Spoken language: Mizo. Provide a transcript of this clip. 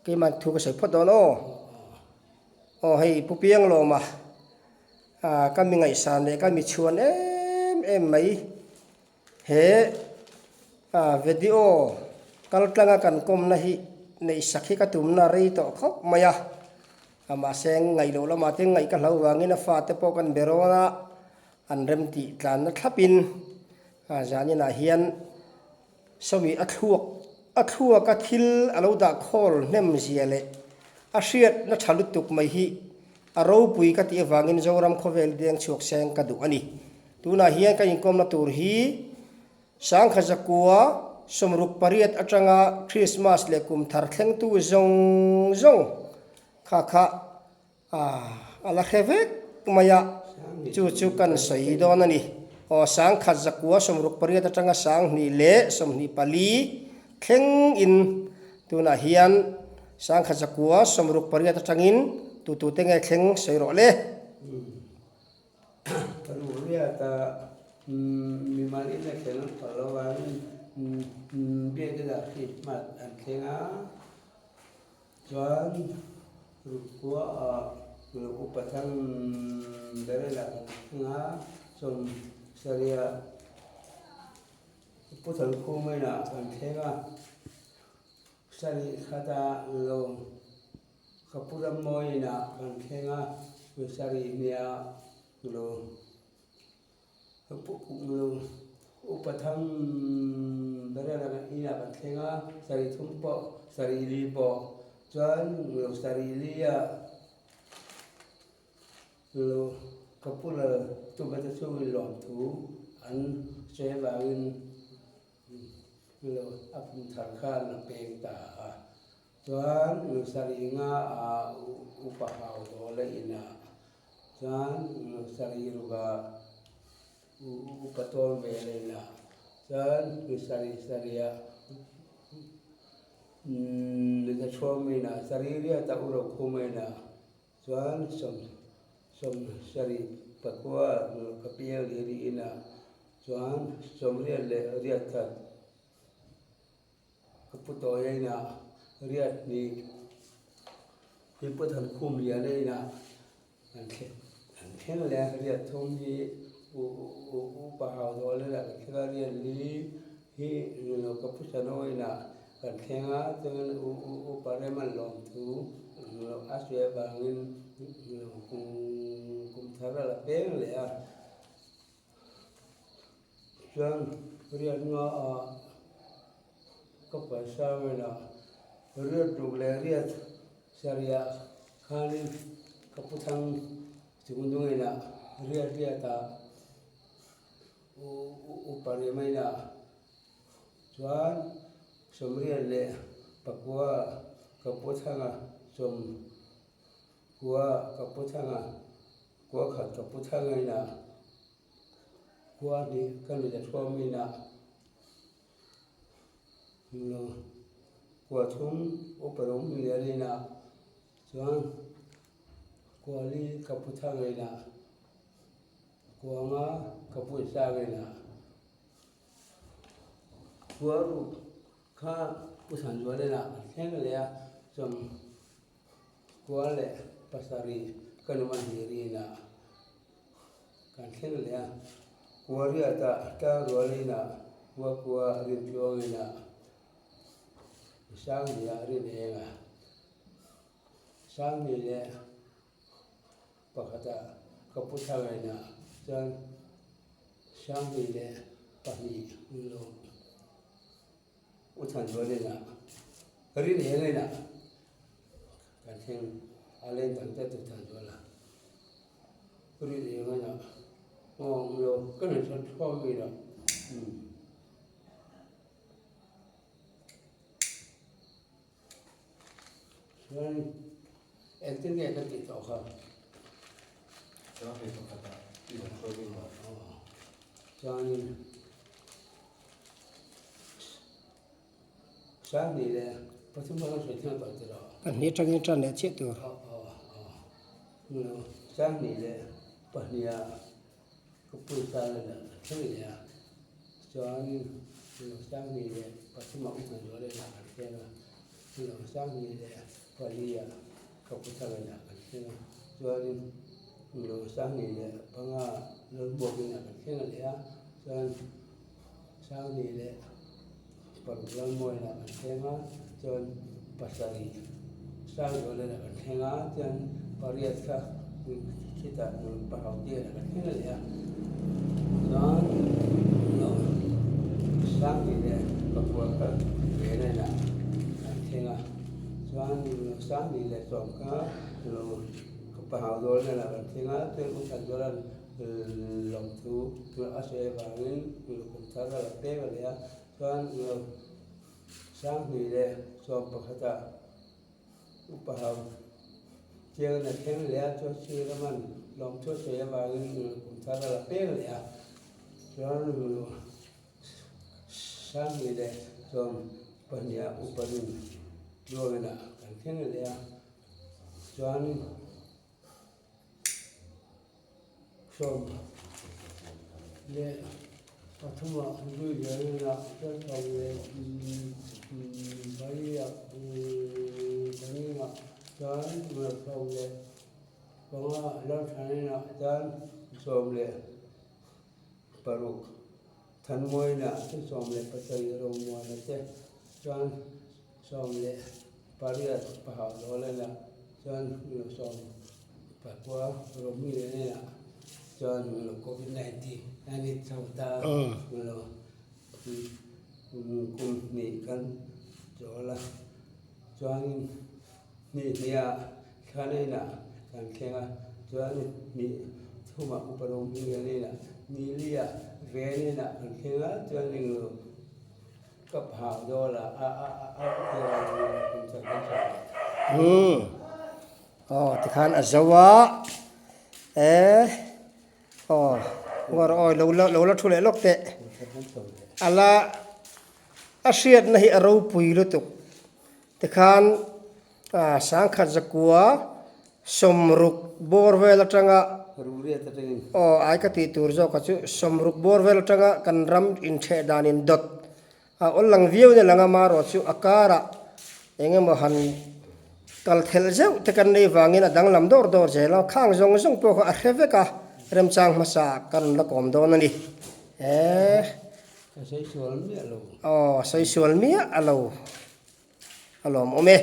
Keimah thu ka sawi phawt dawn aw. Aw hei Pu Pianglawma ka mi ngaihsan leh ka mi chhuan em em mai he video kal tlanga kan kawmna hi neih sak hi ka tumna rei tawh khawp mai a. Mahse ngaih loh lamah te ngaih ka hlau vangin a fate pawh kan be rawn a, an remtih tlanna thlapin zaninah hian Sawmi a thluak a thluak a thil a lo dah khawl hnem zia leh a hriatna tha lutuk mai hi a ropui ka tih avangin Zoram khawvel deng chhuak seng ka duh a ni. Tunah hian ka inkawmna tur hi Sangkha zakua 68 atanga Krismas leh kum thar thlengtu zawng zawng kha kha A la hre vek mai a, chu chu kan sawi dawn a ni. Aw, 1968 atanga 2024 thlengin tunah hian 1968 atangin tutute nge thleng sawi rawh le. Ruhriata mimal in a thleng an phal lo vangin biakina Krismas an thleng a. Chuan rukua ah upa thang ber a lah kan thleng a, sawm sarih Pu Thankhuma inah kan thleng a, sarih khatah lo ka pu Rammawi inah kan thleng a, sarih hniah lo. Upa thang ber a lang inah kan thleng a, sarih thum pawh sarih li pawh chuan lo sarih li a lo ka pu lal tuma te chungin lawmthu an sawi avangin lo a kum thar khan a peng ta a, chuan lo sarih nga ah upa hau dawl a inah Chuan sarih rukah upa tawn ve leh la, chuan sarih sarihah za thuam inah sarih riatah u ro khum a inah chuan sawm sarih pakua ka piang leh rih inah chuan sawmriat leh riat khat Ka pu tawi a inah riat hnih hi pu Thankhum lian a inah an thleng leh a, riat thum hi upa hau dawl a inah kan thleng a, riat li hi ka pu Sano a inah kan thleng a, chuan upa Reman lawmthu a sawi avangin kum thar a la peng leh a. Chuan riat nga ah ka paisa velah riat ruk leh riat sarih ah khanin ka pu thang chung hnungin ah riat riat ah upa rih mai inah chuan sawmriat leh pakua ka pu thanga sawm kua ka pu thanga Kua khat ka pu thang a inah kua hnih ka nu te thuam a inah kua thum upa rawng lian a inah chuan kua li ka pu thang a inah kua nga ka pu isang a inah kua ruk kha pu Thanzuala inah kan thleng leh a chuan. Kua leh pasarih ka nu a hnih rinah kan thleng leh a, kua riatah tlang rual inah kua kua rin tluang inah Sanghnih ah rin eng a, Sanghnih leh pakhatah ka pu thlang inah chuan Sanghnih leh pahnih lo. U Thanzual inah rin eng inah kan thleng a len dang te tu Thanzuala rin eng inah aw lo ka nei chhan thuam inah umm. Chuan engtin nge ka tih tawh kha? Chuan hei pakhatah i rawn hruai bik lo. Chuanin Sanghnih leh pathum kha kan sawi thiang tawh tiraw? Pahnih atangin tan leh chiah tur. Aw aw aw. Sanghnih leh pahniha ka pawisa la dah ka thleng leh a. Chuanin Sanghnih leh pathumah u Thanzuala inah kan thleng a. Lo 2004 ah ka pu thangin ah kan thleng a, chuanin lo 2005 ah Lalbuakin ah kan thleng a leh a, chuan 2006 Lalmuain ah kan thleng a, chuan 7 Sangzualan ah kan thleng a, chuan pariat kha khitah Pahaudian ah kan thleng a leh a, chuan lo 2009 kha Venen ah kan thleng a. Chuan 2010 kha lo ka pahau dawn nen ah kan thleng a, chuan u Thanzuala'n lawmthu a sawi avangin kum thar a lo pek a leh a, chuan lo 2011 ah upa ho chiangin a thleng leh a, chuan Sirama'n lawmthu a sawi avangin kum thar a lo pek a leh a, chuan 2012 ah upa rin Tluangin ah kan thleng leh a, chuan 13 ah Zuilian ah chuan 14 ah Baning ah chuan 15 ah Lalthanin ah chuan 16 Thanmuaina te 17 Romuana te chuan 18 Pahaudawnena chuan 19 Romilena chuan Covid 19 a ni chho ta kum hnih kan chawl a chuanin hnih hniha thlanena kan thleng a chuan hnih thumah upa Romilena ni lia venena kan thleng a chuan englo Ka phah dawl a a a a a kum chak kan chak leh. Umm aw tikhan a zo a e aw ngawr awi lo la lo la thu leh lawk teh a la a hriatna hi a ropui lutuk tikhan ah sangkhat zakua 60 bawr vel atanga aw ai ka tih tur zawk a chu 60 bawr vel atanga kan ram intheh dan indawt a awl lang viau in a lang a marawh chu a karah eng emaw han kal thelh zeuh te kan nei vangin a danglam dawr dawr zel a khang zawng zawng pawh kha a hre vek a remchang hmasa ka rawn la kawm dawn a ni e. Ka sawi sual miah lo. Aw sawi sual miah a lo. A lawmawm e.